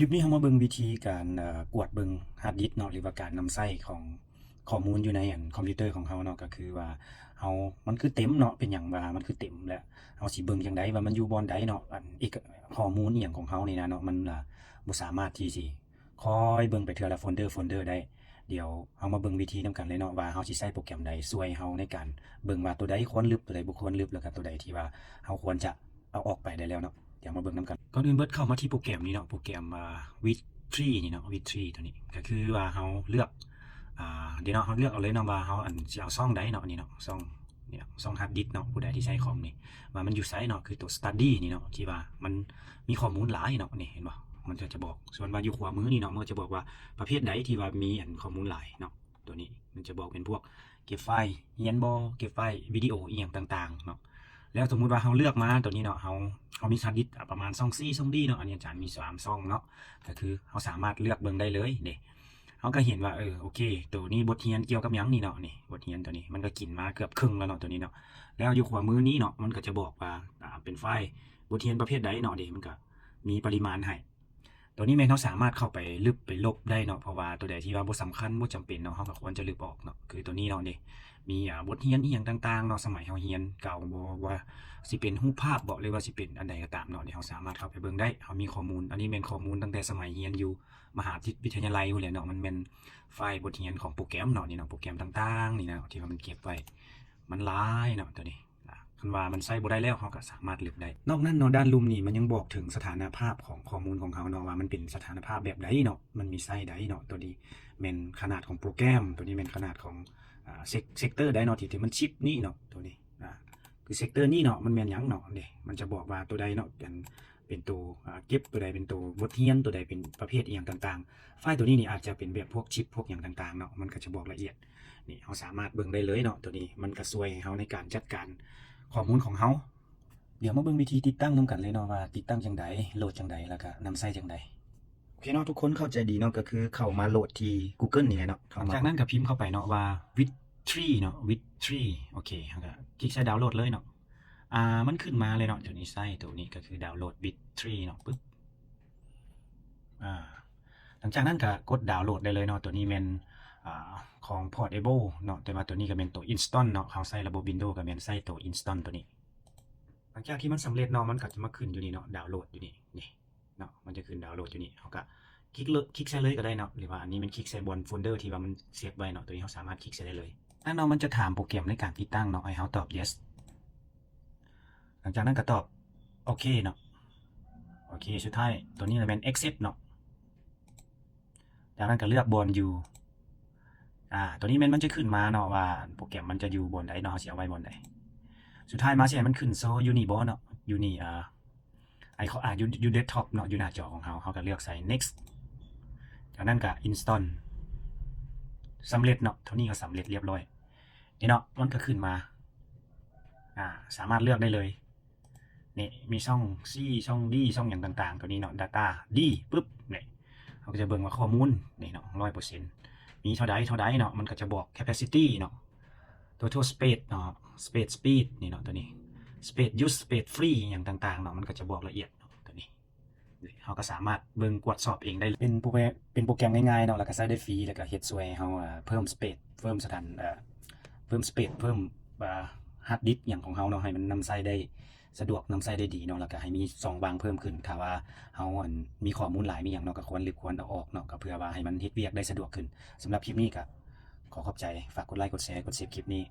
ຄລິບນີ້ເຮົາມາເບິ່ງວິທີການ ເອີ ກວດເບິ່ງຮາດດິສເນາະ ຫຼືວ່າການນຳໃຊ້ຂອງຂໍ້ມູນຢູ່ໃນອັນຄອມພິວເຕີຂອງເຮົາເນາະ ກໍຄືວ່າເຮົາ ມັນຄືເຕັມເນາະ ເປັນຫຍັງວ່າມັນຄືເຕັມ ແລະເຮົາຊິເບິ່ງຈັ່ງໃດວ່າມັນຢູ່ບ່ອນໃດເນາະ ອັນເອກະ ຂໍ້ມູນອີ່ຫຍັງຂອງເຮົານີ້ນະເນາະ ມັນ ອາ ບໍ່ສາມາດທີ່ຊິ ຄ່ອຍເບິ່ງໄປເທື່ອລະໂຟນເດີໂຟນເດີໄດ້. ດຽວເຮົາມາເບິ່ງວິທີນຳກັນເລີຍເນາະ ວ່າເຮົາຊິໃຊ້ໂປຣແກຣມໃດຊ່ວຍເຮົາໃນການເບິ່ງວ່າໂຕໃດຄວນລຶບ ໂຕໃດບໍ່ຄວນລຶບ ແລ້ວກໍໂຕໃດທີ່ວ່າເຮົາຄວນຈະເອົາອອກໄປໄດ້ແລ້ວເນາະ. ດຽວມາເບິ່ງນຳກັນ. ກ່ອນອື່ນເບີດເຂົ້າມາທີ່ໂປຣແກຣມນີ້ເນາະ ໂປຣແກຣມ ອ່າ ວິດທຣີນີ້ເນາະ ວິດທຣີໂຕນີ້ ກໍຄືວ່າເຮົາເລືອກ ອ່າ ດຽວເນາະ ເຮົາເລືອກເອົາເລີຍເນາະວ່າເຮົາ ອັນ ຊິເອົາຊ່ອງໃດເນາະ ນີ້ເນາະ ຊ່ອງ ນີ້ເນາະ ຊ່ອງຮາດດິສນີ້ ວ່າມັນຢູ່ໃສເນາະ ຄືໂຕສະຕັດດີ້ນີ້ເນາະ ທີ່ວ່າມັນມີຂໍ້ມູນຫຼາຍເນາະ ນີ້ເຫັນບໍ່ ມັນກໍຈະບອກ. ສ່ວນວ່າຢູ່ຂວາມືນີ້ເນາະ ມັນກໍຈະບອກວ່າປະເພດໃດທີ່ວ່າມີອັນຂໍ້ມູນຫຼາຍເນາະ ໂຕນີ້ມັນຈະບອກເປັນພວກເກັບໄຟລ໌ຮຽນບໍ ເກັບໄຟລ໌ວິດີໂອອີ່ຫຍັງຕ່າງໆເນາະ. ແລ້ວສົມມຸດວ່າເຮົາເລືອກມາໂຕນີ້ເນາະ ເຮົາ ເຮົາມີຮາດດິສ ອາ ປະມານຊ່ອງຊີ ຊ່ອງດີເນາະ ອັນນີ້ອາຈານມີສາມຊ່ອງເນາະ ກໍຄືເຮົາສາມາດເລືອກເບິ່ງໄດ້ເລີຍເດ້. ເຮົາກໍເຫັນວ່າ ເອີ ໂອເຄ ໂຕນີ້ບົດຮຽນກ່ຽວກັບຫຍັງນີ້ເນາະ ນີ້ ບົດຮຽນໂຕນີ້ມັນກໍກິນມາເກືອບເຄິ່ງແລ້ວເນາະ ໂຕນີ້ເນາະ. ແລ້ວຢູ່ຂວາມືນີ້ເນາະ ມັນກໍຈະບອກວ່າ ອາ ເປັນໄຟລ໌ບົດຮຽນປະເພດໃດເນາະ ເດ້ ມັນກໍມີປະລິມານໃຫ້. ໂຕນີ້ແມ່ນເຮົາສາມາດເຂົ້າໄປລຶບໄປລົບໄດ້ເນາະ ເພາະວ່າໂຕໃດທີ່ວ່າບໍ່ສຳຄັນ ບໍ່ຈຳເປັນເນາະ ເຮົາກໍຄວນຈະລຶບອອກເນາະ. ຄືໂຕນີ້ເນາະ ເດ້ ມີ ອາ ບົດຮຽນອີ່ຫຍັງຕ່າງໆເນາະ ສະໄໝເຮົາຮຽນເກົ່າບໍ ວ່າຊິເປັນຮູບພາບບໍ ຫຼືວ່າຊິເປັນອັນໃດກໍຕາມເນາະ ເຮົາສາມາດເຂົ້າໄປເບິ່ງໄດ້. ເຮົາມີຂໍ້ມູນ ອັນນີ້ແມ່ນຂໍ້ມູນຕັ້ງແຕ່ສະໄໝຮຽນຢູ່ ມະຫາວິທະຍາໄລພຸ້ນແຫຼະເນາະ ມັນແມ່ນໄຟລ໌ບົດຮຽນຂອງໂປຣແກຣມເນາະ ນີ້ເນາະ ໂປຣແກຣມຕ່າງໆນີ້ນະ ທີ່ວ່າມັນເກັບໄວ້ ມັນຫຼາຍເນາະ ໂຕນີ້ນະ. ຄັນວ່າມັນໃຊ້ບໍ່ໄດ້ແລ້ວ ເຮົາກໍສາມາດລຶບໄດ້. ນອກນັ້ນເນາະ ດ້ານລຸ່ມນີ້ມັນຍັງບອກເຖິງສະຖານະພາບຂອງຂໍ້ມູນຂອງເຮົາເນາະ ວ່າມັນເປັນສະຖານະພາບແບບໃດເນາະ ມັນມີໄຊໃດເນາະ. ໂຕນີ້ແມ່ນຂະໜາດຂອງໂປຣແກຣມ ໂຕນີ້ແມ່ນຂະໜາດຂອງ ອາ ເຊັກ ເຊັກເຕີໃດເນາະ ທີ່ ທີ່ມັນຊິບນີ້ເນາະ ໂຕນີ້ ອາ ຄືເຊັກເຕີນີ້ເນາະ ມັນແມ່ນຫຍັງເນາະ ເດ້ ມັນຈະບອກວ່າໂຕໃດເນາະ ອັນ ເປັນໂຕ ອາ ເກັບ ໂຕໃດເປັນໂຕບົດຮຽນ ໂຕໃດເປັນປະເພດອີ່ຫຍັງຕ່າງໆ. ໄຟລ໌ໂຕນີ້ນີ້ອາດຈະເປັນແບບພວກຊິບ ພວກຫຍັງຕ່າງໆເນາະ ມັນກໍຈະບອກລະອຽດ. ນີ້ເຮົາສາມາດເບິ່ງໄດ້ເລີຍເນາະ ໂຕນີ້ມັນກໍຊ່ວຍເຮົາໃນການຈັດການຂໍ້ມູນຂອງເຮົາ. ດຽວມາເບິ່ງວິທີຕິດຕັ້ງນຳກັນເລີຍເນາະ ວ່າຕິດຕັ້ງຈັ່ງໃດ ໂຫຼດຈັ່ງໃດ ແລ້ວກໍນຳໃຊ້ຈັ່ງໃດ. ໂອເຄເນາະ ທຸກຄົນເຂົ້າໃຈດີເນາະ ກໍຄືເຂົ້າມາໂຫຼດທີ່ Google ນີ້ແຫຼະເນາະ. ຈາກນັ້ນກໍພິມເຂົ້າໄປເນາະວ່າ Witry ເນາະ Witry ໂອເຄ ເຮົາກໍຄລິກໃສ່ດາວໂຫຼດເລີຍເນາະ. ອາ ມັນຂຶ້ນມາເລີຍເນາະ ໂຕນີ້ໃຊ້ໂຕນີ້ກໍຄືດາວໂຫຼດ Witry ເນາະ ປຶບ ອາ ຫຼັງຈາກນັ້ນກໍກົດດາວໂຫຼດໄດ້ເລີຍເນາະ. ໂຕນີ້ແມ່ນ ອາ ຂອງ Portable ເນາະ ແຕ່ວ່າໂຕນີ້ກໍແມ່ນໂຕ Install ເນາະ ເຮົາໃຊ້ລະບົບ Windows ກໍແມ່ນໃຊ້ໂຕ Install ໂຕນີ້. ຫຼັງຈາກທີ່ມັນສຳເລັດເນາະ ມັນກໍຈະມາຂຶ້ນຢູ່ນີ້ເນາະ ດາວໂຫຼດຢູ່ນີ້ ນີ້ເນາະ ມັນຈະຂຶ້ນດາວໂຫຼດຢູ່ນີ້ ເຮົາກໍຄລິກເລີຍ ຄລິກໃສ່ເລີຍກໍໄດ້ເນາະ ຫຼືວ່າອັນນີ້ມັນຄລິກໃສ່ບ່ອນໂຟນເດີທີ່ວ່າມັນເຊບໄວ້ເນາະ ໂຕນີ້ເຮົາສາມາດຄລິກໃສ່ໄດ້ເລີຍ. ແລ້ວເນາະ ມັນຈະຖາມໂປຣແກຣມໃນການຕິດຕັ້ງເນາະ ໃຫ້ເຮົາຕອບ yes. ຫຼັງຈາກນັ້ນກໍຕອບໂອເຄເນາະ ໂອເຄ ສຸດທ້າຍໂຕນີ້ລະແມ່ນ accept ເນາະ. ຈາກນັ້ນກໍເລືອກບ່ອນຢູ່ ອາ ໂຕນີ້ແມ່ນມັນຈະຂຶ້ນມາເນາະ ວ່າໂປຣແກຣມມັນຈະຢູ່ບ່ອນໃດເນາະ ເຮົາຊິເອົາໄວ້ບ່ອນໃດ. ສຸດທ້າຍມາຊິໃຫ້ມັນຂຶ້ນໂຊຢູ່ນີ້ບໍ່ເນາະ ຢູ່ນີ້ ອາ ໄອຄອນ ອາ ຢູ່ ຢູ່ເດັສທັອບເນາະ ຢູ່ໜ້າຈໍຂອງເຮົາ ເຮົາກໍເລືອກໃສ່ next. ຈາກນັ້ນກໍ install ສຳເລັດເນາະ ເທົ່ານີ້ກໍສຳເລັດລຽບລ້ອຍ. ນີ້ເນາະ ມັນກໍຂຶ້ນມາ ອາ ສາມາດເລືອກໄດ້ເລີຍ. ນີ້ມີຊ່ອງຊີ ຊ່ອງດີ ຊ່ອງຫຍັງຕ່າງໆ ໂຕນີ້ເນາະ data ດີ ປຶບ ນີ້ເຮົາກໍຈະເບິ່ງວ່າຂໍ້ມູນນີ້ເນາະ ຮ້ອຍເປີເຊັນ ມີເທົ່າໃດເທົ່າໃດເນາະ ມັນກໍຈະບອກ capacity ເນາະ total space ເນາະ space speed ນີ້ເນາະ ໂຕນີ້ space use space free ຫຍັງຕ່າງໆເນາະ ມັນກໍຈະບອກລະອຽດເນາະ ໂຕນີ້ ເຮົາກໍສາມາດເບິ່ງກວດສອບເອງໄດ້ ເປັນໂປຣແກຣມ ເປັນໂປຣແກຣມງ່າຍໆເນາະ ແລ້ວກໍໃຊ້ໄດ້ຟຣີ ແລ້ວກໍເຮັດຊ່ວຍເຮົາ ອາ ເພີ່ມ space ເພີ່ມສະຖານ ເອີ ເພີ່ມ space ເພີ່ມ ອາ hard disk ຫຍັງຂອງເຮົາເນາະ ໃຫ້ມັນນຳໃຊ້ໄດ້ ສະດວກນຳໃຊ້ໄດ້ດີເນາະ ແລ້ວກໍໃຫ້ມີຊ່ອງວ່າງເພີ່ມຂຶ້ນ ຖ້າວ່າເຮົາ ອັນ ມີຂໍ້ມູນຫຼາຍມີຫຍັງເນາະ ກໍຄວນລຶບຄວນເອົາອອກເນາະ ກໍເພື່ອວ່າໃຫ້ມັນເຮັດວຽກໄດ້ສະດວກຂຶ້ນ. ສຳລັບຄລິບນີ້ກໍຂໍຂອບໃຈ ຝາກກົດໄລ ກົດແຊ ກົດເຊບຄລິບນີ້